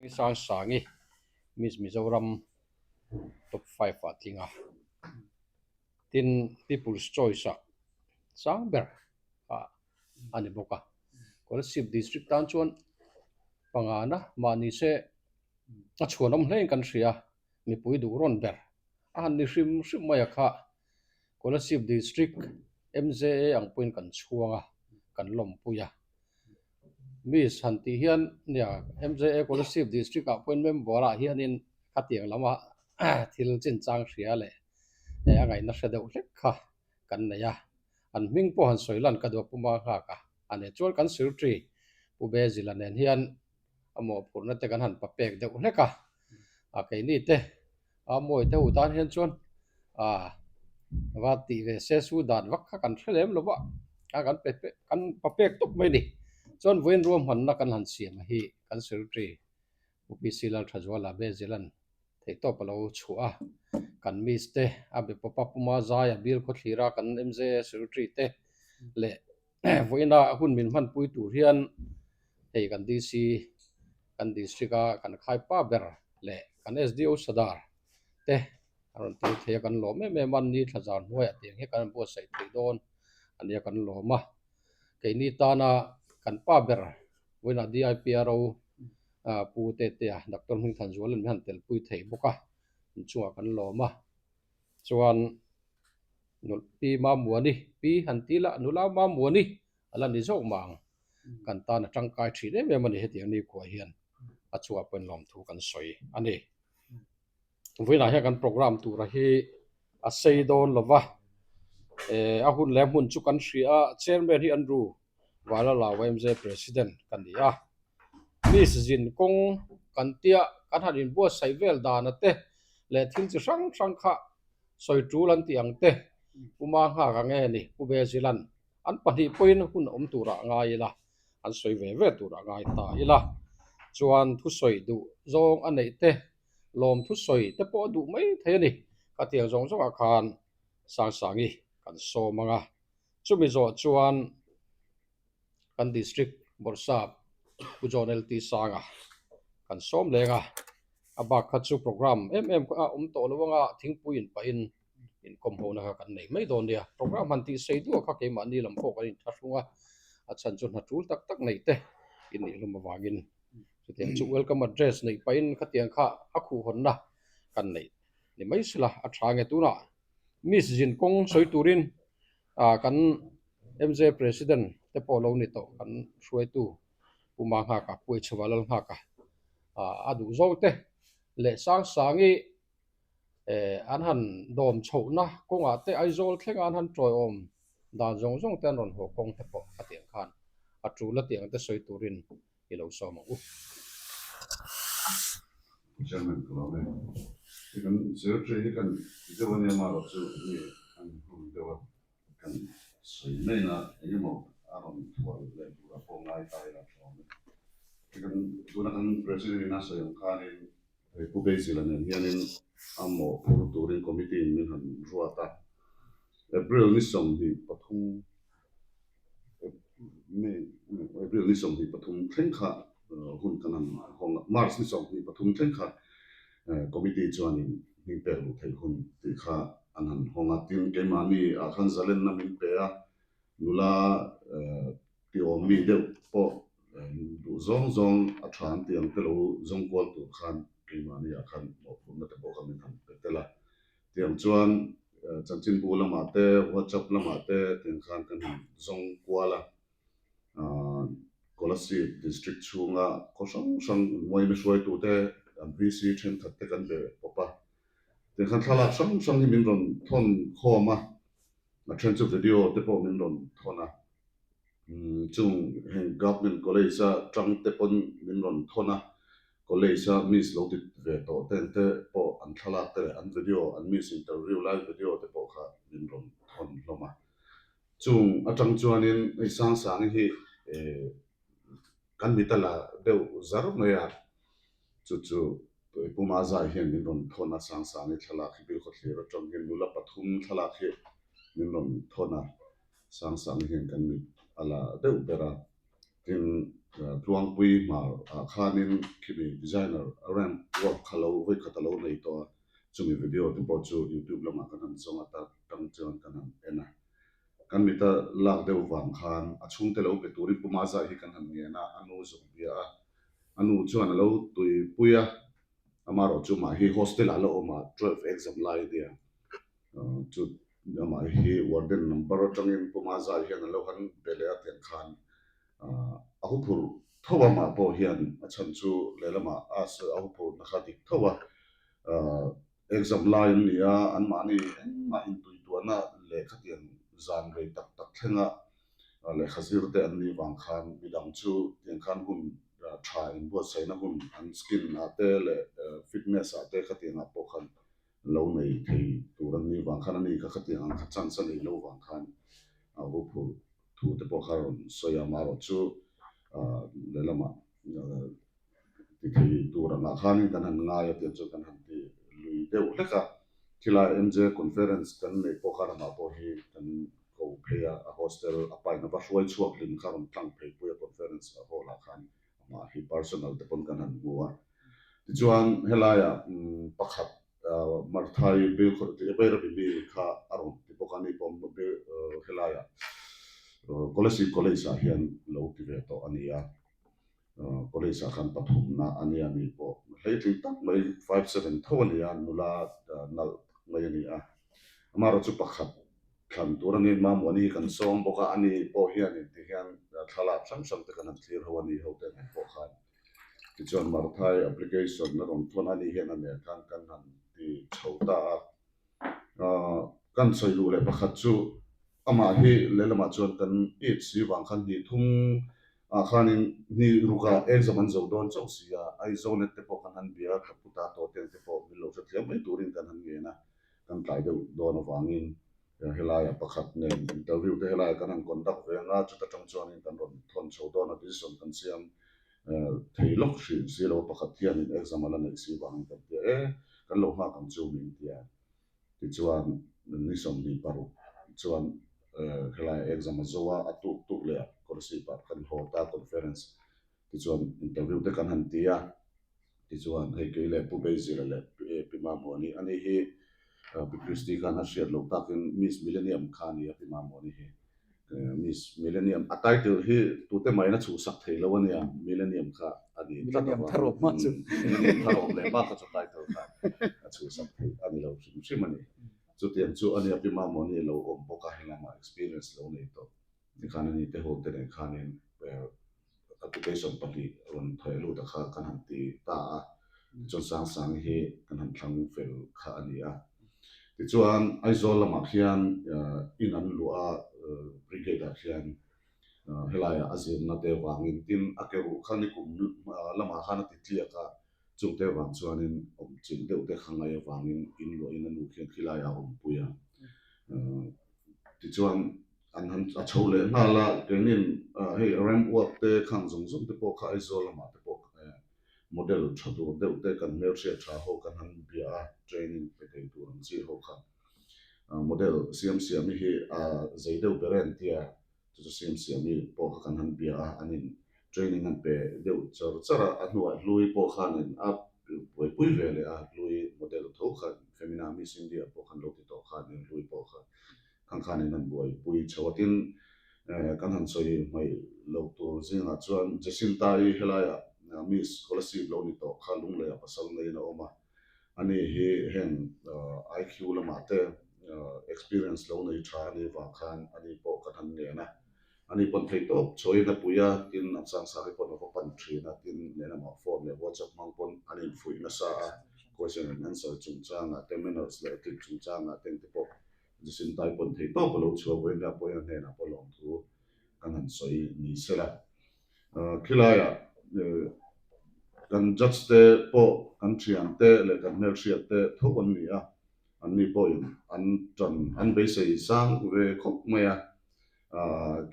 Sangsangi Miss Mizoram top 5 ah tling a, tin People's Choice ah sang ber ah a ni bawk a. Kolasib District tan chuan pangana mahni se a chhuanawm hlein kan hria, mipui duh rawn ber a han ni hrim hrim mai a kha. Kolasib District MJA ang pawhin kan chhuang a, kan lawmpui a. Miss han tih hian nia MJA Kolasib District ah pawhin member ah hianin khatiang lama thil chinchang hria leh a ngaihna hre deuh hlek kha kan nei a, an hming pawh han sawi lan ka duh a puma nghak a, a nih chuan kan secretary Pu Bezila nen hian a mawhphurhna te kan han pa pek deuh hlek a, a keini te a mawi te hu tan hian chuan a va tih ve se su dan vak kha kan hre lem lo va, a kan pe pe kan pa pek tawp mai a ni. Chuan vawiin ruahmanna kan han siam hi kan secretary Pu PC Lalthazuala Bezilan theihtawp a lo chhuah a, kan miss te a be pawp a Puma Zaia Bill Khawthlira kan MJA secretary te leh Vawiina hun min hmanpui tur hian hei kan DC, kan district a kan khaipa ber leh kan SDO Sadar te a rawn tel thei a, kan lawm em em a, ni thla zar hnuaiah tiang hi kan buatsaih thei dawn a nia kan lawm a. Keini tana kan pa ber vawiinah DIPRO Pu Tetea Doctor Hmingthanzuala'n min han telpui thei bawk a, inchungah kan lawm a. Chuan Pi Mamuani, Pi han ti la, nula Mamuani a la ni zawk mah ang. Kan tan a tangkai thin em em a ni hetiang nikhua hian a chhuah pawhin lawmthu kan sawi a ni. Vawiinah hian kan program tura hi a sei dawn lo va, eh a hun leh a hmun chu kan hria a, chairman hi Andrew Valala YMJ President ka ni a. Miss zin kawng kan tia kan han inbuatsaih vel dana te leh thil chi hrang hrang kha sawi tul an tih ang te, Pu Manghaka nge ni Pu Bezilan an pahnih pawhin hun awm turah ngai ila, an sawi ve ve turah ngai ta ila. Chuan thusawi duh zawng a neih te, lawm thusawi te pawh a duh mai thei a ni. Khatiang zawng zawngah khan Sangsangi kan sawm ang a, chumi zawh chuan kan district bawrhsap Pu John LT Sanga kan sawm leng a, a bak kha chu program em em kha a awm tawh lo anga thingpui in pahin inkawm hona kha kan nei mai dawn nia. Program han tih sei duah kha keimahni lam pawh kan inthlahrung a, a chhan chu hna tul tak tak nei te in nih hlawm avangin chutiang chu welcome address neih pahin khatiang kha a khuhhawnna kan neih ni mai sela a tha nge tunah Miss zin kawng sawi turin ah kan MJ President te pawh lo ni tawh kan hruaitu Pu Manghaka, Pu Eichhova Lalnghaka ah a duh zawk te leh Sangsangi eh an han dawm chhohna kawngah te Aizawl thlenga an han tawiawm dan zawng zawng te an rawn haw kawng te pawh a tiang khan a tul a tiang te sawi turin i lo sawm ang u. Chairman ka lawm e. Hei kan secretary hi kan ti deuh ania marawh chu mi an hun deuh a kan sawi mai na engemaw a rawn thual leh turah pawh ngai ta ila tha awm e. Hei kan tuna kan president in a sawi ang khanin hei Pu Basil-a nen hianin a mawhphur turin committee in min han ruat a. April ni 23 May April ni 23 thleng kha hun kan han hawng a, March ni 23 thleng kha committee chuanin hming pek luh theih hun tih kha an han hawng a. Tin, keimahni ah khan zalenna min pe a, nula ti awm mi deuh pawh duh zawng zawng a tha an tih ang te lo zawng kual tur khan keimahni ah khan mawhphurhna te pawh kha min han pe tel a. Tiang chuan chanchinbu lamah te, WhatsApp lamah te tiang khan kan han zawng kual a. Kolasib District chhunga khaw hrang hrang Muaimi hruaitute an VC thenkhat te kan be pawp a. Tiang khan thlalak hrang hrang hi min rawn thawn khawm a, a then chu video te pawh min rawn thawn a. Chung heng Government College a tang te pawn min rawn thawn a. College a miss lo ti ve tawh ten te pawh an thlalak te leh an video, an miss interview lai video te pawh kha min rawn thawn hlawm a. Chung atang chuanin hei Sangsangi hi kan mit a la deuh zar mai a, chu chu Pu Mazai hian min rawn thawn a, Sangsangi thlalak hi Bilkhawthlir atang hian nula pathum thlalak hi min rawn thawn a, Sangsangi hian kan mit a la deuh ber a, tin. Tluangpui hmar ah khanin khimi designer ramp walk kha lo vawikhat a lo nei tawh a, chumi video te pawh chu youtube lamah kan han zawng a ta tang chuan kan han en a. Kan mita lak deuh vang khan a chhungte lo pe turin Pu Mazai hi kan han ngen a, a nu zuk bia a, a nu chuan a lo tuipui a, amaherawh chu mah hi hostel ah la awm a, 12 exam lai a nia, chu amah hi warden number atangin Pu Mazai hian a lo han be leh a tiang khan a huphurh tho a mah pawh hian a chhan chu lehlamah a a huphurhna kha dik tho a, Exam lai an ni a, anmahni engmah intuituahna lehkhatiang zan rei tak tak thlenga lehkha zir te an nih vang khan midang chu tiang khan hun tha inbuatsaihna hun an skin ah te leh fitness ah te khatiang ah pawh khan lo nei thei tur an nih vang khan ani kha khatiang ang kha chance a nei lo vang khan a huphurh thu te pawh kha rawn sawi a, amaherawh chu lehlamah Ti thei tur angah khanin kan han ngai a tih chuan kan han ti lui deuh hlek a. Khilai MJ conference kan neih pawh khan amah pawh hi kan ko phei a, a hostel a pain a va hruai chhuak hlim kha rawn tlang phei pui a conference hall ah khan amah hi personal te pawn kan han hmu a. Tichuan helaiah pakhat Marthai Bairabi mi kha a rawn ti bawk a, ni pawh helaiah Kolasib College ah hian lo ti ve tawh a ni a. College ah khan pathumna a nia ni pawh hleitling tak mai 5'7 tho a ni a, nula nalh tak mai a ni a. Amaherawh chu pakhat thlan tur a ni, Mamuani hi kan sawm bawk a, ani pawh hianin tihian thlalak hrang hrang te kan han thlir ho a ni ho te nen pawh khan. Tichuan Marthai application a rawn thawn a ni hian a nen khan kan han ti chho ta a. Kan sawi duh leh pakhat chu amah hi lehlamah chuan kan it si vang khan hnih thum ah khanin hnih rukah exam an zo dawn chauh si a, Aizawnnet te pawh kan han bia a, ka pu ta tawh te te pawh min lo hrethiam mai turin kan han ngen a, kan tlai deuh dawn avangin helaiah pakhat nen interview te helaiah kan han conduct ve anga chuta tang chuanin kan rawn thawn chho dawn a, decision kan siam thei lawk hrih si lo pakhat hianin exam a la neih si vangin kan tia e, kan lo nghak ang chu min tia. Tichuan ni 26 chuan helai exam a zo a, a tuk tuk leh a Kolasib ah kan haw ta conference tichuan interview te kan han ti a, tichuan hei kei leh Pu Beizira leh Pi Mamawni ani hi Pi Christy khan a hriat loh takin Miss Millennium kha a ni a Pi Mamawni hi. Miss Millennium a title hi tute mahin a chhuhsak thei lo a nia, Millennium kha a ni tlat Millennium thar awm hma chu. Millennium thar awm leh hma kha chu title kha a chhuhsak thei a ni lo hrim hrim a ni. Chutiang chu a nia Pi Mamawni lo awm bawk a, helama experience lo nei tawh tikhan a ni te ho te nen khanin application pahnih rawn thawih lut a kha kan han ti ta a, tichuan Sangsangi hi kan han thlang fel kha a ni a. Tichuan Aizawl lamah khian in an luah a, brigade ah khian helaiah a zirna te vangin tin a ke ruh kha nikum lamah khan a ti tliak a, chungte vang chuanin awm chilh deuh te kha ngaih avangin in luahin a nu khian khilaiah a awmpui a. Tichuan an han a chho leh nghal a, keinin hei ramp walk te khang zawng zawng te pawh kha Aizawl lamah te pawh model tha tur deuh te kan hmelhriat tha ho kan han bia a, training pe thei tur ang chi ho kha model siam siami hi a zei deuh ber a entia chu chu siam siami pawh kha kan han bia a, an in training an pe deuh char char a, a hnuah hlui pawh khanin a buaipui ve leh a, hlui model tho kha Femina Miss India pawh khan lo ti tawh khanin hlui pawh kha Khang khanin an buaipui chho a, tin kan han sawi hmaih lo tur zingah chuan Jacinta-i helaiah Miss Kolasib lo ni tawh kha Lungleiah pasal neiin a awm a, ani hi heng IQ lamah te experience lo nei tha a nih vang khan ani pawh kan han ngen a, ani pawn theih tawp chhuahin a pui a, tin an Sangsari pawn a va pan thin a, tin lehlamah phone leh WhatsApp hmang pawn an infuih nasa a, question and answer chungchangah te manners leh etiquette chungchangah te engte pawh Jacinta-i pawn theih tawp a lo chhuak vawiin nia pawhin a hnenah pawh lawmthu kan han sawi ni sela. Khilaiah kan judge te pawh kan thian te leh kan hmelhriat te tho an ni a, anni pawhin an tan an beisei sang ve khawp mai a.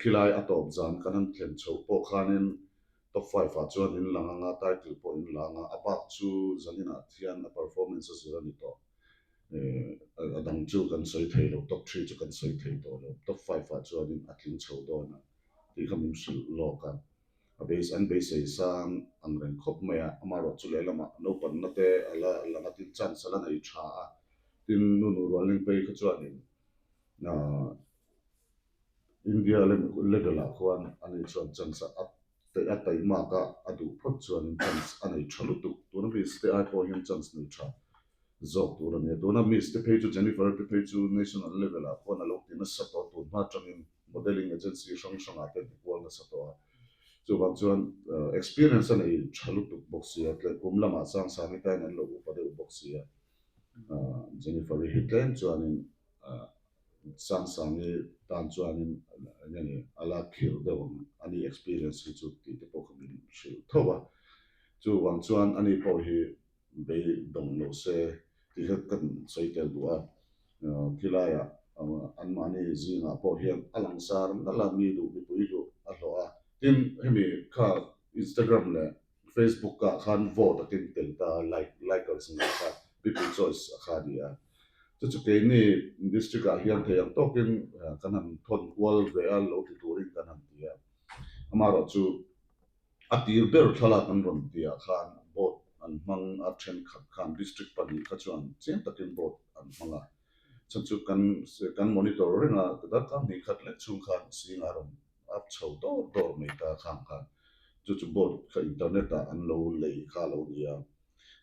Khilai a tawp zan kan han thlen chhoh pawh khanin top five ah chuan in lang anga title pawh in lang a, a bak chu zaninah thian a performance a zir a ni tawh. A dang chu kan sawi thei lo, top three chu kan sawi thei tawh lo, top five ah chuanin a tling chho dawn a tih kha min hrilh lawk a. A beis an beisei sang ang reng khawp mai a, amaherawh chu lehlamah naupanna te a la lang a tin chance a la nei tha a, tin nu nu rualling phei kha chuanin ahh India level ah khuan a nei chuan chance a a taihmak a, a duh phawt chuanin chance a nei tha lutuk. Tuna miss te ai pawh hian chance nei tha zawk tur a ni a, tuna miss te phei chu Jennifer te phei chu national level ah khuan a lo ti nasa tawh a, tun hma atangin modelling agency hrang hrangah te an ti kual nasa tawh a, chuvang chuan experience a nei tha lutuk bawk si a, tleh kum lamah Sangsangi tain an lo upa deuh bawk si a, Jennifer i hi tlem chuanin Sangsangi tan chuanin eng nge a la khirh deuh ang ani experience hi chu tih te pawh kha min hrilh tho a, chuvang chuan ani pawh hi beidawng lo se tih kha kan sawi tel duh a, khilaiah anmahni zingah pawh hian a langsar nalh a, mi duh mipui duh a hlawh a, tin hemi kha Instagram leh Facebook ah khan vote a keng tel ta a, like likers ngah kha people choice a kha a ni a, chu chu keini district ah hian thei ang tawkin kan han thawn kual ve a, lo ti turin kan han ti a, amaherawh chu A tir ber thlalak an rawn tihah khan vote an hmang a, thenkhat khan district 2 kha chuan chiang takin vote an hmang a, chhan chu kan kan monitor reng a, darkar hnih khat lek chhung khan sing a rawn up chho dawr dawr mai ta khang khan chu chu vote kha internet ah an lo lei kha a lo ni a,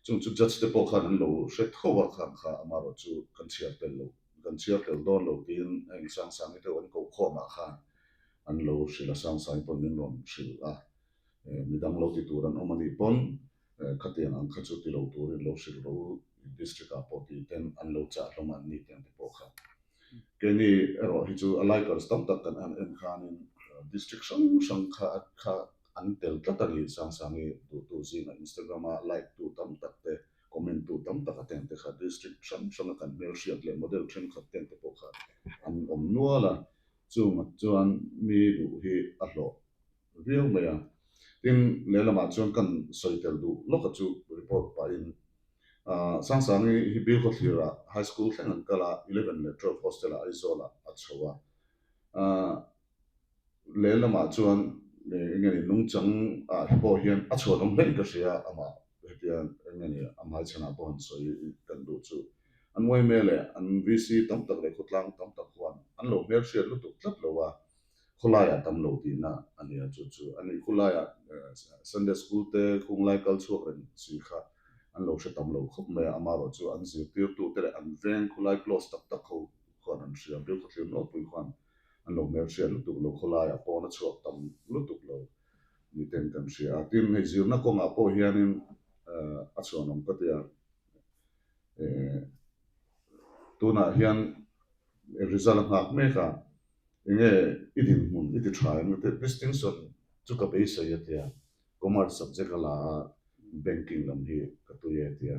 chung chu judge te pawh khan an lo hre tho a khang kha amaherawh chu kan chhiar tel lo kan chhiar tel dawn lo tiin heng Sangsangi deuh an koh khawmah khan An lo hrilh a, Sangsangi pawn min rawn hrilh a, midang lo ti tur an awm a nih pawn khatiang ang kha chu ti lo turin lo hrilh ro district ah pawh tih ten an lo chah hlawm a an ni ten te pawh kha. Keini erawh hi chu a likers tam tak kan han en khanin district hrang hrang kha kha an tel tlat a ni, Sangsangi duhtu zingah Instagram a like tu tam tak te, comment tu tam tak a ten te kha district hrang hrang a kan hmelhriat leh model thenkhat ten te pawh kha an awm nual a. Chungah chuan mi duh hi a hlawh viau mai a. Tin, lehlamah chuan kan sawi tel duh lawka chu report pahin Sangsangi hi Bilkhawthlirah High School thleng an kal a, 11 leh 12 hostel-ah Aizawlah a chho a. Lehlamah chuan eng nge ni nungchang ah hi pawh hian a chhuanawm hlein ka hria amah hetia eng nge ni a hmaichhanah pawh han sawi kan duh chu. An ngawi leh an VC tam tak leh khawtlang tam tak huan an lo hmelhriat lutuk tlat lo a, khawlaiah tam lo tihna a ni a, chu chu a ni. Khawlaiah Sunday School te khunglai kal chhuak reng si kha an lo hre tam lo khawp mai a, amaherawh chu an zirtirtute leh an veng khawlai close tak tak ho khuan an hria, Bilkhawthlir Nawlpui khuan an lo hmelhriat lutuk lo, khawlaiah pawn a chhuak tam lutuk lo niten kan hria a. Tin, hei zirna kawngah pawh hianin a chhuanawm ka ti a. Tunah hian result a nghak mek a, enge i dinhmun i ti tha em te distinction chu ka beisei a tia, commerce subject a la a banking lam hi ka tui e tia,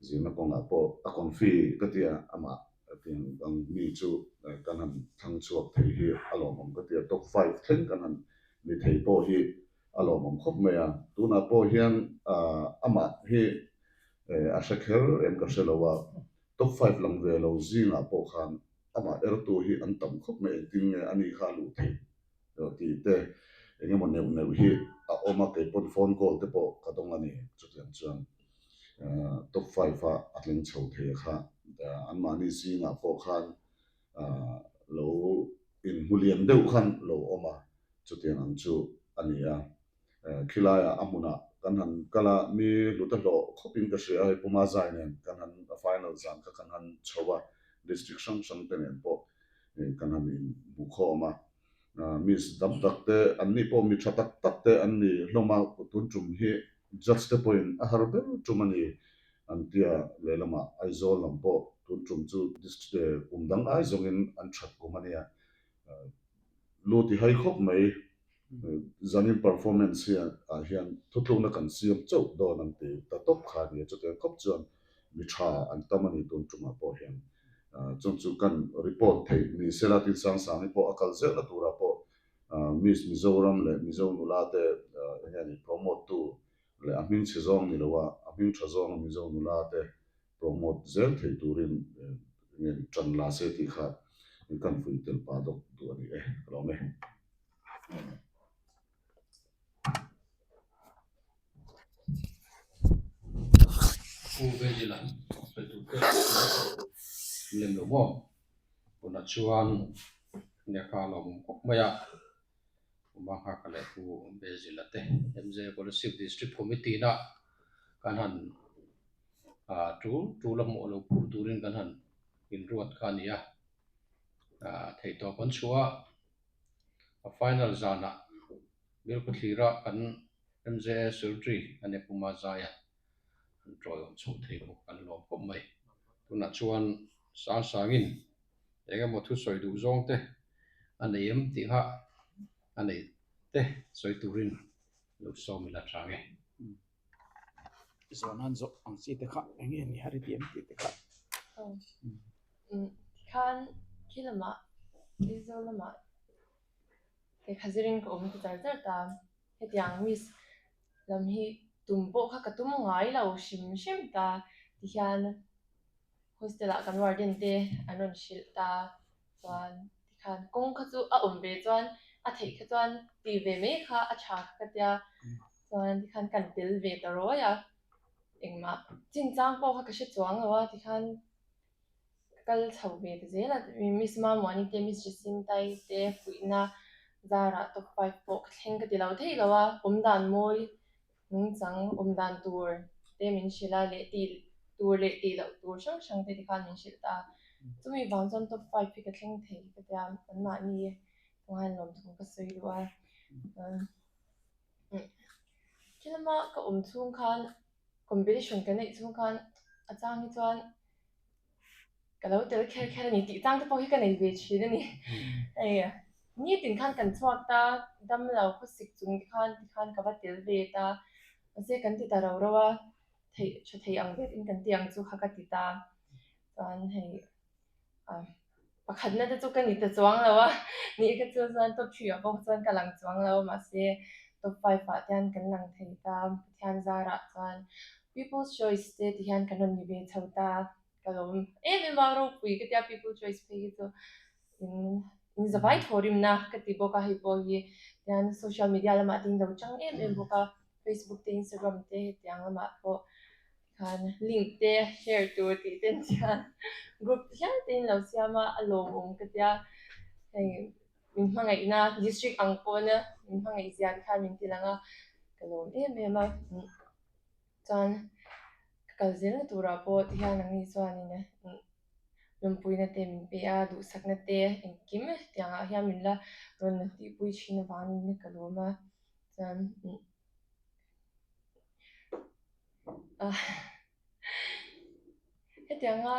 zirna kawngah pawh a confi ka tia amah tiang ang mi chu kan han thlang chhuak thei hi a lawmawm ka tia, top 5 thleng kan han ni thei pawh hi a lawmawm khawp mai a, tunah pawh hian amah hi a hre kher em ka hre lo a, top 5 lang ve lo zingah pawh khan amah ertu hi an tam khawp mai, engtin nge ani kha a luh theih tih te eng emaw neuh neuh hi a awm a, kei pawn phone call te pawh ka dawng a ni, chutiang chuan top 5 a a tling chho thei a kha, anmahni zingah pawh khan lo inhmu lian deuh khan lo awm a, chutiang ang chu a ni a. Khilaiah a hmunah kan han kal a, mi hlut a hlawh khawpin ka hria a, hei Puma zai nen kan han a final zan kha kan han chho a, district hrang hrang te nen pawh kan han inhmu khawm a. Miss dam tak te, an ni pawh mi tha tak tak te an ni hlawm a, tun tum hi judge te pawhin a har ber tum a ni an tia, lehlamah Aizawl lam pawh tun tum chu district kum dang ai zawngin an that kum a nia. Lu ti hai khawp mai, zanin performance hi ah hian thutlukna kan siam chauh dawn an ti ta tawp kha a nia, chutiang khawp chuan mi tha an tam a ni tun tumah pawh hian. Chung chu kan report theih ni sela tin Sangsangi pawh a kal zelna turah pawh Miss Mizoram leh Mizo nula te eng nge ni promote tu leh a hming chhe zawng ni lo a, a hming tha zawng Mizo nula te promote zel thei turin nge tan la se tih kha kan fuih tel pah dawk duh a ni e, ka lawm e. Pu Basil-a sawi tur te lem lo maw? Tunah chuan lehkha a lawmawm khawp mai a, Pu Manghaka leh Pu Basil-a te MJ Kolasib District Committee-na kan han tul tul a hmuh lo phur turin kan han inruat kha a ni a, theihtawp an chhuah a, a final zanah Bilkhawthlira kan MJA Secretary a ni Pu Mazaia an tawiawm chhoh thei bawk an lawm khawp mai. Tunah chuan sang sangin eng emaw thusawi duh zawng te a nei em tih kha a nei te sawi turin lo sawm ila tha nge. Zawhna an zawh ang chi te kha eng nge ni har i ti em tih te kha. Tikhan khi lamah Aizawl lamah lehkha zirin ka awm ta char char ta. Hetiang miss lam hi tum pawh kha ka tum ngai lo hrim hrim ta tihian hostel ah kan warden te an rawn hrilh ta chuan tikhan kawng kha chu a awm ve chuan a theih kha chuan ti ve mai kha a tha kha ka tia chuan tikhan kan tel ve ta rawi a engmah chinchang pawh kha ka hre chuang lo a tikhan. Ka kal chho ve ta zel a, Miss Mamuani te, Miss Jacinta-i te fuihna zarah top 5 pawh ka thleng ka ti lo thei lo a, awmdan mawi nungchang awmdan tur te min hrilh a leh tih tur leh tih loh tur hrang hrang te tikhan min hrilh ta a, chumi vang chuan top 5 hi ka thleng thei ka tia anmahni chuan lawmthu ka sawi duh a, thil lama ka awm chhung khan competition ka neih chhung khan a chang hi chuan Ka lo tel kher kher a ni tih chang te pawh hi ka nei ve thin a ni. Hei nitin khan kan chhuak ta, dam lo khawsik chung te khan tikhan ka va tel ve ta. Mahse kan ti ta ro ro a, theih tha thei ang vekin kan ti ang chu kha ka ti ta. Chuan hei pakhatna te chu ka ni ta chuang lo a, nih kha chu chuan top 3 ah pawh chuan ka lang chuang lo mahse top 5 ah te hian kan lang thei ta Pathian zarah chuan People's Choice te ti hian kan rawn ni ve chho ta. Ka lawm em em a, ropui ka tia People Choice phei hi chu in in zavai thawhrimna ka ti bawk a, hei pawh hi tian social media lamah te in lo chang em em bawk a, Facebook te Instagram te hetiang lamah pawh tikhan link te share tur tih te chuan group hial te in lo siam a, a lawmawm ka tia hei min hmangaihna district ang pawna min hmangaih zia te khan min ti lang a, ka lawm em em a. Chuan ka kal zelna turah pawh tihian nangni chuanin lawmpuina te min pe a, duhsakna te engkim tiangah hian min la rawn tihpui thin avangin ka lawm a. Chuan hetianga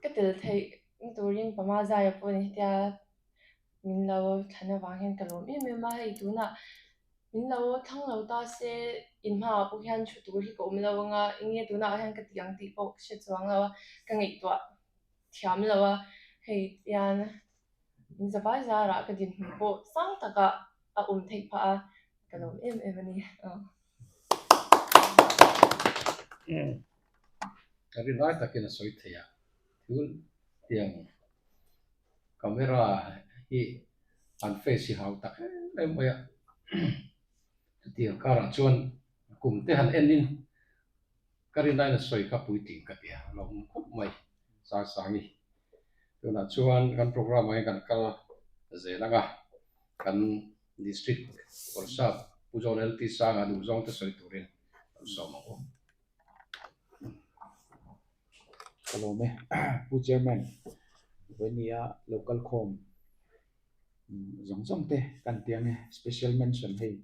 ka tel theih na turin pama zaia pawh ni hetia min lo thlan avang hian ka lawm em em a, hei tunah Min lo thlang lo ta se in hmaah pawh hian thu tur hi ka awm lo anga enge tunah hian ka ti ang tih pawh ka hre chuang lo a, ka ngaihtuah thiam lo a, hei hian in zavai zarah ka dinhmun pawh sang takah a awm theih phah a, ka lawm em em a ni. Ka rin lai takin a sawi thei a, thil tiang camera hi an face hi hau tak em em mai a, chutiang karah chuan kum te han en in ka rin aiin a sawi kha puitling ka ti a, a lawm khawp mai Sangsangi. Tunah chuan kan programme ah hian kan kal zel ang a, kan district Bawrhsap Pu John LT Sanga duhzawng te sawi turin kan sawm ang u. Ka lawm e. Pu Chairman, vawinia local khawm zawng zawng te kan ti ang e. Special mention hei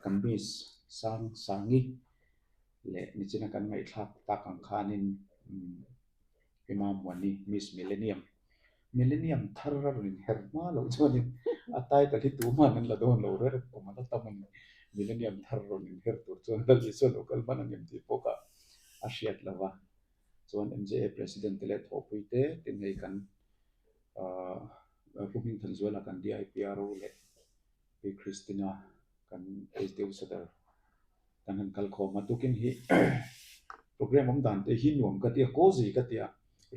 kan Miss Sang Sangi leh nichina kan ngaihthlak tak ang khanin Imam Muani Miss Millennium Millennium thar a rawn inher hma loh chuanin a title hi tuman an la dawn lo reng awm a la tam a ni. Millennium thar rawn inher tur chuan Lal Isua lo kal hman ang em tih pawh kha a hriat lo va. Chuan MJA President te leh thawhpui te tin hei kan ahh Pu Hmingthanzuala kan DIPRO leh Pi Christina kan HDO Sadar kan han kal khawm a, tukin hi program awm dan te hi nuam ka ti a, cozy ka ti a,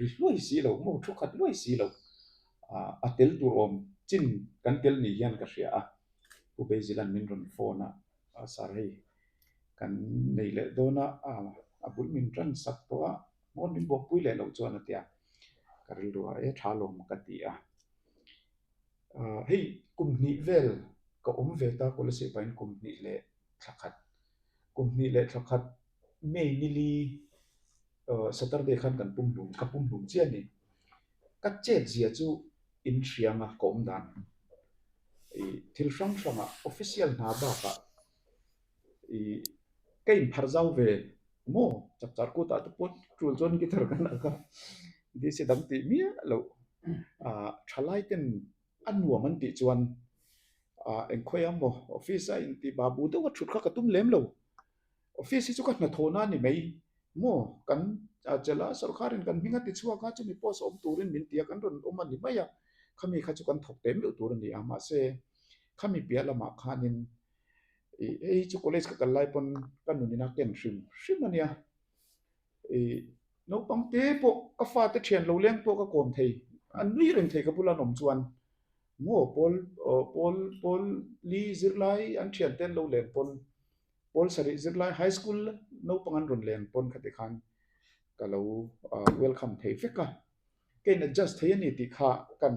ri hluai si lo maw thu khat luai si lo ah a tel tur awm chin kan tel ni hian ka hria a, Pu Basil-a'n min rawn phone a, sir hei kan nei leh dawn a. bul min tan sak tawh a, mawn min buakpui leh loh chuan a ti a, ka rilru a e tha lawm ka ti a. Hei kum hnih vel ka awm ve ta Kolasib ah hian kum hnih leh thla khat, kum hnih leh thla khat May nili Saturday khan kan pum hlum ka pum hlum chiah a ni. Ka chet zia chu in hriang a ka awm dan ih thil hrang hrang ah official hna bakah ih ka inpharh zau ve maw chak char kut ah te pawh tul chuan guitar kan ak a DC dang tih miah loh ah thalai ten a nuam an tih chuan ah engkhawi ang maw office a intih babu deuh a thut kha ka tum lem lo. Office hi chu ka hnathawhna a ni mai maw? Kan chelh a, sorkarin kan hming a ti chhuak a, chumi post awm turin min ti a, kan rawn awm a ni mai a, khami kha chu kan thawk teh meuh tur a ni a, mahse khami piah lamah khanin ih hei chu college ka kal lai pawn ka nun ina ken hrim hrim a nia, ih naupang te pawh ka fate thian lo leng pawh ka kawm thei, an nui reng thei ka bula an awm chuan maw pawl pawl pawl li zirlai an thian te an lo len pawn. Pawl sarih zirlai high school naupang an rawn len pawn khati khan ka lo welcome thei vek a, ka in adjust thei a ni tih kha kan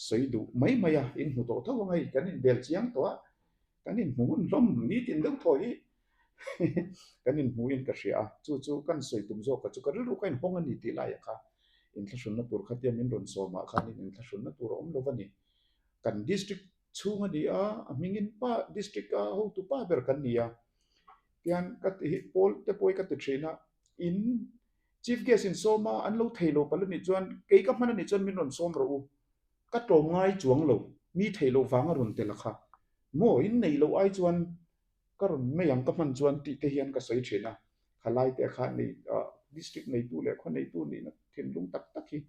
sawi duh mai mai a, in hmu tawh tho ang hei kan inbel chiang tawh a, kan inhmu ngun hlawm nitin deuh thaw hi kan inhmu in ka hria a, chu chu kan sawi tum zawk a chu ka rilru ka inhawng a ni tih laiah kha inthlahrunna tur khatia min rawn sawmah khanin inthlahrunna tur a awm lo a ni, kan district chhung a ni a, a hmingin pa district a hotu pa ber kan ni a, tian ka ti hi pawl te pawh hi ka ti thin a, in chief guest in sawm a an lo thei lo palh a nih chuan kei ka hman a nih chuan min rawn sawm rawh u, ka tlawm ngai chuang lo, mi theih loh vang a rawn tel a kha maw in neih loh ai chuan ka rawn mai ang ka hman chuan tih te hian ka sawi thin a, khalai te kha nei ah district neitu leh khaw neitu nihna thinlung tak tak hi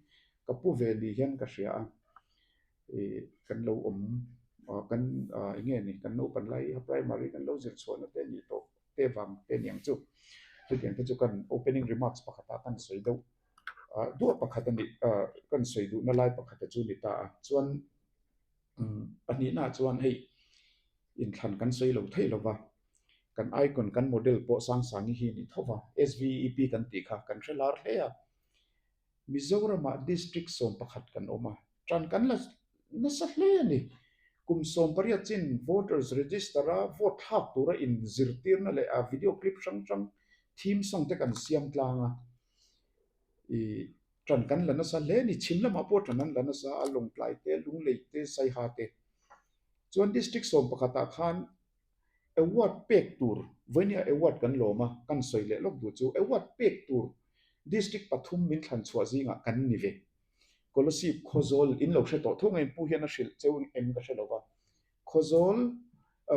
ka pu ve ni hian ka hria a. Ih kan lo awm kan eng nge ni kan naupan lai a primary kan lo zir chhuahna te nih tawh te vang te niang chu chutiang te chu kan opening remarks pakhatah kan sawi deuh duah pakhat a nih kan sawi duhna lai pakhata chu ni ta a chuan pahnihnaah chuan hei inthlan kan sawi lo thei lo va kan icon kan model pawh Sangsangi hi a ni tho va S_V_E_P kan tih kha kan hre lar hle a. Mizoramah District 11 kan awm a, tan kan la nasa hle a ni. Kum 18 chin voters register a vote thlak tura inzirtirna leh a video clip hrang hrang theme song te kan siam tlang a, ih tan kan la nasa hle a ni. Chhim lamah pawh tan an la nasa a, Lawngtlai te, Lunglei te, Saiha te. Chuan District 11 ah khan Award pek tur, vawinia award kan lawm a, kan sawi leh lawk duh chu award pek tur district pathum min thlan chhuah zingah kan ni ve. Kolasib Khawzawl in lo hre tawh tho ngei pu hian a hrilh cheu em ka hre lo va. Khawzawl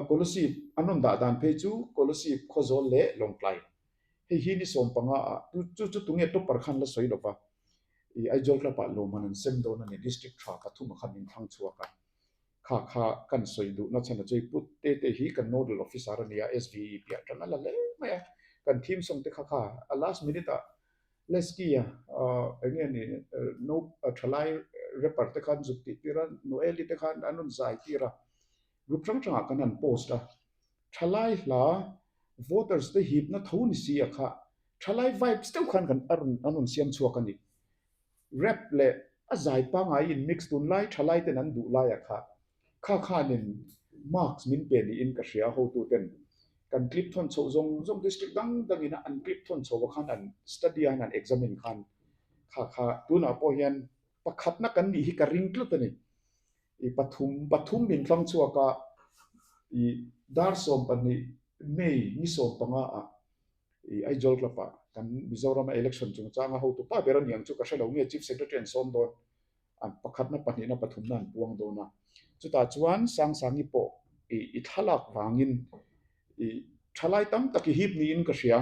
Kolasib an rawn dah dan phei chu Kolasib Khawzawl leh Lawngtlai. Hei hi ni 15 ah chu chu tunge topper khan la sawi lo va. Ih Aizawl club ah lawmman an sem dawn a ni district tha pathum ah khan min thlang chhuak a. Kha kha kan sawi duhna chhan a chu i put te te hi kan nodal officer a nia SVE piah tan a la hle mai a, kan theme song te kha kha a last minute ah Lesky a eng nge ni no thalai rapper te khan zuk tih tir a Noeli te khan an rawn zai tir a, group hrang hrang ah kan han post a, thalai hla voters te hipna tho ni si a kha thalai vibes deuh khan kan a rawn an rawn siam chhuak a ni. Rap leh a zai pangngai in mix tunlai thalai ten an duh laiah kha kha khanin marks min pe niin ka hria hotu ten kan clip thawn chhoh zawng zawng district dang dang ina an clip thawn chhoh ah khan an study a an examine khan kha kha tunah pawh hian pakhatna kan nih hi ka ring tlat a ni i pathum pathum min thlang chhuak a i dar 12 May ni 15 ah I Aizawl Club ah kan Mizoram a election chungchanga hotu pa ber a niang chu ka hre lo nge Chief Secretary an sawm dawn an pakhatna pahnihna pathumna an puang dawn a chutah chuan Sangsangi pawh i i thlalak vangin i thalai tam tak i hip niin ka hria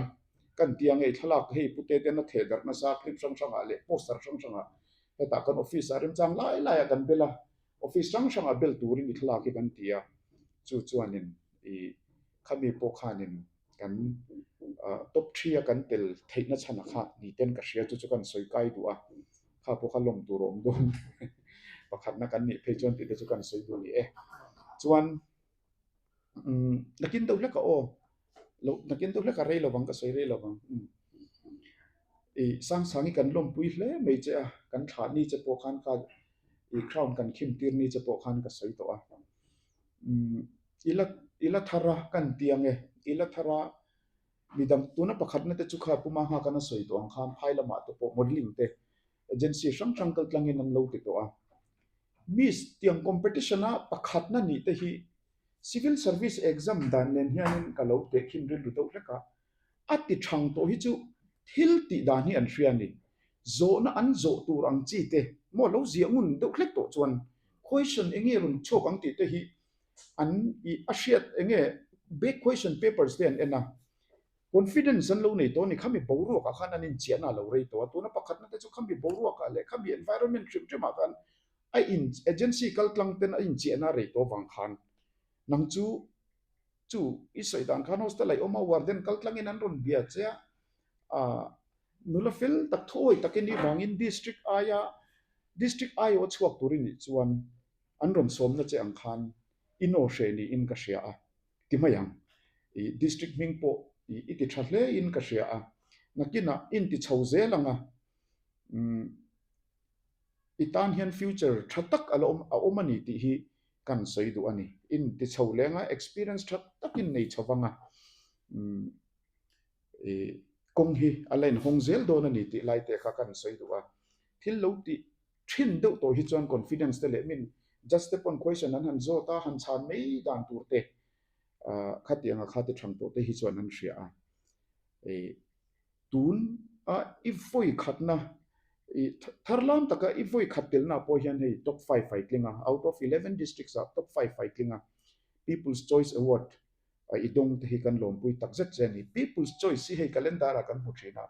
kan ti ang e i thlalak hei pute ten a theh darh nasa clip hrang hrangah leh poster hrang hrangah hetah kan office ah remchang lai laiah kan bel a office hrang hrangah bel turin i thlalak hi kan ti a chu chuanin i khami pawh khanin kan top 3 a kan tel theihna chhan a kha ni ten ka hria chu chu kan sawi kai duh a kha pawh kha lawm tur a awm dawn pakhatna kan nih phei chuan tih te chu kan sawi duh a ni e chuan umm nakin deuh hlek a aw lo nakin deuh hlek a rei lovang ka sawi rei lovang umm. I Sangsangi kan lawmpui hle mai che a, kan thlah ni che pawh khan kha i crown kan khim tir ni che pawh khan ka sawi tawh a. Umm i la i la thar a kan ti ang e, i la thar a midang tuna pakhatna te chu kha Puma nghak an a sawi tawh ang khan phai lamah te pawh modelling te agency hrang hrang kal tlangin an lo ti tawh a. Miss tiang competition a pakhatna nih te hi civil service exam dan nen hianin ka lo tehkhin rilru deuh hlek a, A ti thang tawh hi chu thil tih dan hi an hria a ni. Zawhna an zawh tur ang chi te maw lo ziah ngun deuh hlek tawh chuan question eng nge rawn chhuak ang tih te hi an i a hriat eng nge back question papers te an en a, confidence an lo nei tawh a ni. Khami boruak ah khan an inchiahna a lo rei tawh a, tuna pakhatna te chu khami boruak ah leh khami environment hrim hrim ah khan a in agency kal tlang ten a inchiahna a rei tawh avang khan nang chu Chu i sawi dan khan hostel ah i awm a, warden kal tlangin an rawn bia che a, ah nula fel tak thuawi takin i vangin district aia district aiawh chhuak tur i nih chuan an rawn sawmna che ang khan i naw hreh niin ka hria a ti mai ang. I district hming pawh i i ti tha hle in ka hria a, nakinah in ti chho zel ang a, umm. I tan hian future tha tak a la awm a awm a ni tih hi kan sawi duh a ni. In ti chho leng a, experience tha takin nei chho vang a, umm i kawng hi a la inhawng zel dawn a ni tih lai te kha kan sawi duh a. Thil lo tih thin deuh tawh hi chuan confidence te leh min just te pawn question an han zawt a, han chhan mai dan tur te ah khatianga kha ti thang tawh te hi chuan an hria a. I Tun a i vawi khatna i thar lam taka i vawi khat telna pawh hian hei top five a i tling a, out of 11 districts ah top five a i tling a, People's Choice Award a i dawng te hi kan lawmpui tak zet che a ni. People's Choice hi hei calendar ah kan hmu thin a,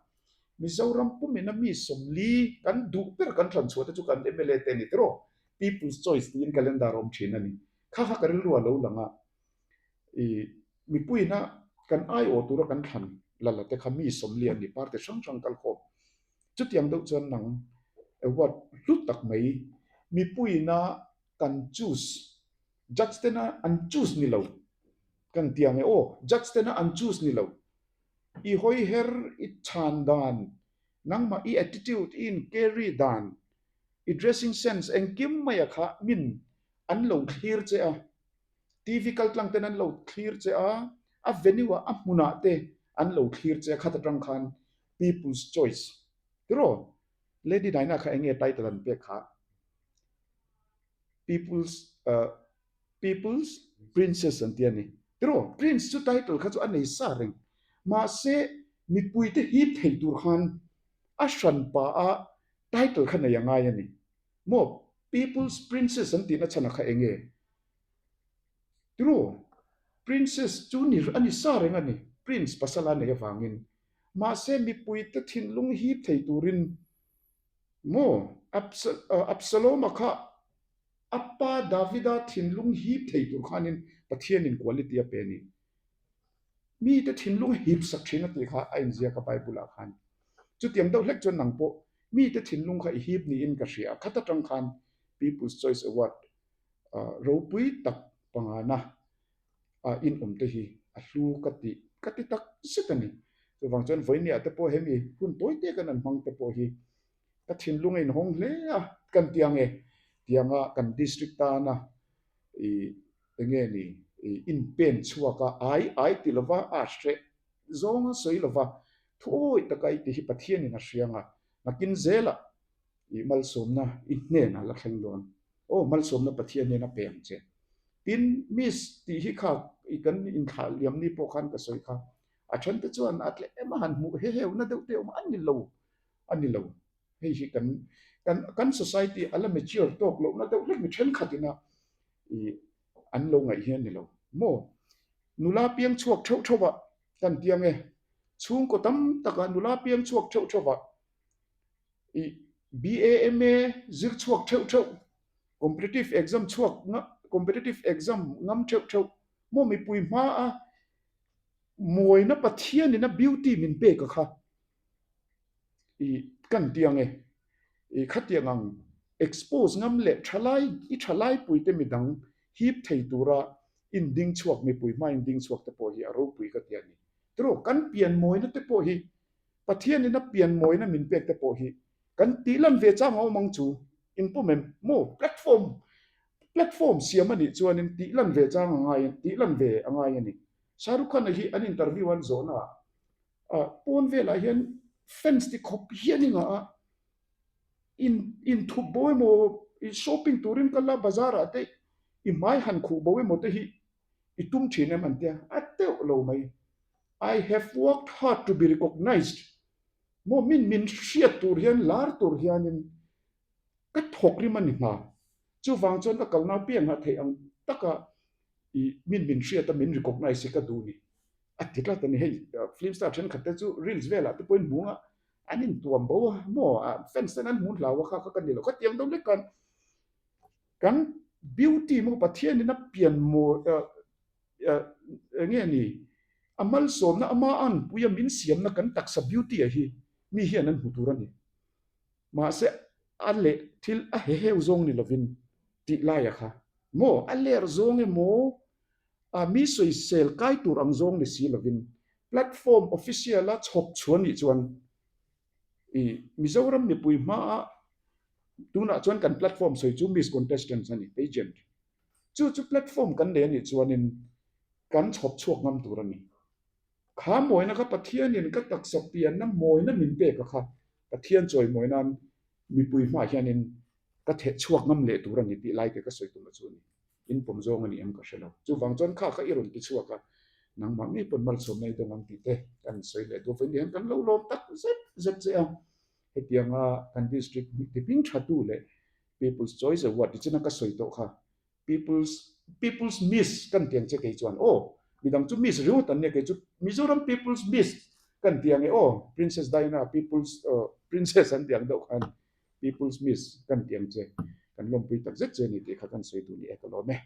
Mizoram pumina mi 40 kan duh ber kan thlan chhuah te chu kan mla te a ni tiraw? People's Choice tiin calendar a awm thin a ni. Kha kha ka rilru a lo lang a, I mipuiina kan aiawh tura kan thlan lala te kha mi 40 an ni, party hrang hrang kal khawm. Chutiang deuh chuan nang award hlu tak mai mipuiina kan choose, judge tena an choose ni lo kan ti ang e aw, judge tena an choose ni lo, i hawi her, i chhan dan, nangmah i attitude, i in carry dan, i dressing sense engkim maia kha min an lo thlir che a. TV kal tlang ten an lo thlir che a, a venue ah a hmunah te an lo thlir che a khat atang khan People's Choice tiraw Lady Diana kha enge title an pek kha People's uh People's Princess an ti a ni tiraw Prince chu title kha chu a nei sa reng mahse mipui te hip thei tur khan a hran pa a title kha nei a ngai a ni maw People's Princess an tihna chhan a kha enge Tiraw, Princess chu ni a ni sa reng a ni, Prince pasal a neih avangin. Mahse mipuite thinlung hip thei turin maw Absalom-a kha a pa Davida thinlung hip thei tur khanin Pathianin quality a pe a ni. Mite thinlung hip sak thin a tih kha a inziak a Bible ah khan. Chutiang deuh hlek chuan nang pawh mite thinlung kha i hip niin ka hria a, khat atang khan People's Choice Award ropui tak pangana in awm te hi a hlu ka ti ka ti tak zet a ni. Chuvang chuan vawinia te pawh hemi hun tawi te kan han hmang te pawh hi ka thinlung a inhawng hle a, kan ti ang e tianga kan district tana ih eng nge ni ih inpen chhuak a ai ai ti lova a hreh zawng a sawi lova thuawi taka i ti hi Pathianin a hriang a, nakin zelah I malsawmna i hnenah la thleng dawn. Aw, malsawmna Pathian hian a pe ang che. Tin, Miss tih hi kha i kan inthlah liam ni pawh khan ka sawi kha. A then te chuan a tlem a han hmuh he heuna deuh te awm a ni lo, a ni lo. Hei hi kan kan kan society a la mature tawk lohna deuh hlek mi thenkhat ina i an lo ngaih hi a ni lo. Maw? Nula piang chhuak theuh theuh ah kan ti ang e. Chhungkaw tam takah nula piang chhuak theuh theuh ah I BAMA zir chhuak theuh theuh, competitive exam chhuak competitive exam ngam theuh theuh maw mipui hma a mawina Pathian in a beauty min pek a kha i kan ti ang e. I khatiang ang expose ngam leh thalai i thalai pui te midang hip thei tura in ding chhuak mipui hma in ding chhuak te pawh hi a ropui ka ti a ni. Tiraw kan pian mawina te pawh hi. Pathianin a pian mawina min pek te pawh hi kan tih lan ve chang a awm ang chu. In pawm em? Maw? Platform platform siam a nih chuanin tih lan ve chang a ngai tih lan ve a ngai a ni. Shah Rukh Khan-a hi an interview an zawhna ah pawn velah hian fans ti khawp hian i ngah a, in inthup bo emaw shopping turin kal la bazar ah te i hmai han khuh bo emaw te hi i tum thin em an tia a teuh lo mai I have worked hard to be recognized maw min min hriat tur hian lar tur hianin ka thawk rim a ni hna chuvang chuan ka kalna piangah theih ang taka i min min hriat a min recognize hi ka duh ni a ti tlat a ni hei film star thenkhat te chu reels velah te pawhin hmu anga an intuam bo a maw fans ten an hmu hlau a kha kha ka ni lo kha tiang deuh lek khan kan beauty maw Pathianin a pian maw eng nge ni a malsawmna ama anpui a min siamna kan taksa beauty a hi mi hian an hmu tur a ni mahse a leh thil a heheu zawng ni lovin tih laia kha maw a ler zawng emaw a mi sawisel kai tur ang zawng ni si lovin platform official a chhawp chhuah nih chuan i Mizoram mipui hmaa tunah chuan kan platform sawi chu Miss Contestants a ni, pageant. Chu chu platform kan nei a nih chuanin kan chhawp chhuak ngam tur a ni. Kha mawina kha Pathianin ka taksa pianna mawina min pek a kha Pathian chawimawi nan mipui hmaah hianin ka theh chhuak ngam leh tur a ni tih lai te ka sawi tum a chu a ni. In pawm zawng a ni em ka hre lo. Chuvang chuan kha kha i rawn ti chhuak a, nangmah ngei pawn malsawmna i dawng ang tih te kan sawi leh duh vawiin hian kan lo lawm tak zet zet che a. Hetianga kan district ti hming tha tu leh People's Choice Award ti china ka sawi tawh kha People's People's Miss kan ti ang che kei chuan aw midang chu Miss ringawt an nia kei chu Mizoram People's Miss kan ti ang e aw Princess Diana People's Princess an ti ang deuh khan People's Miss kan ti ang che kan lawmpui tak zet che a ni tih kha kan sawi duh ni e ka lawm e.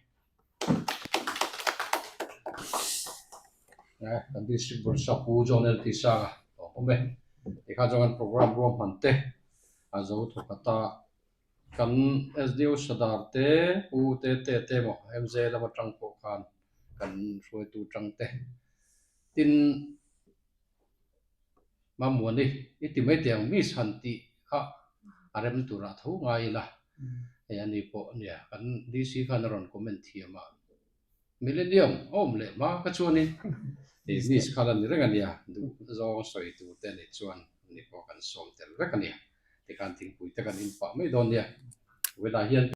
Kan District Bawrhsap Pu John L. Tisanga a awm e. Tikhan chuan kan program ruahman te a zo thawk ata kan SDO Sadar te Pu Tete te emaw MJ lam atang pawh khan kan hruaitu tang te tin Mamuani i ti mai teh ang miss han tih kha a rem turah tho ngai ila hei ani pawh nia kan DC khan a rawn comment thiam a Millennium a awm leh hma kha chuanin hei miss kha la ni reng a nia duh zawng sawi tur te anih chuan ani pawh kan sawm tel vek a nia tikhan thingpui te kan in pah mai dawn nia Vawiinah hian.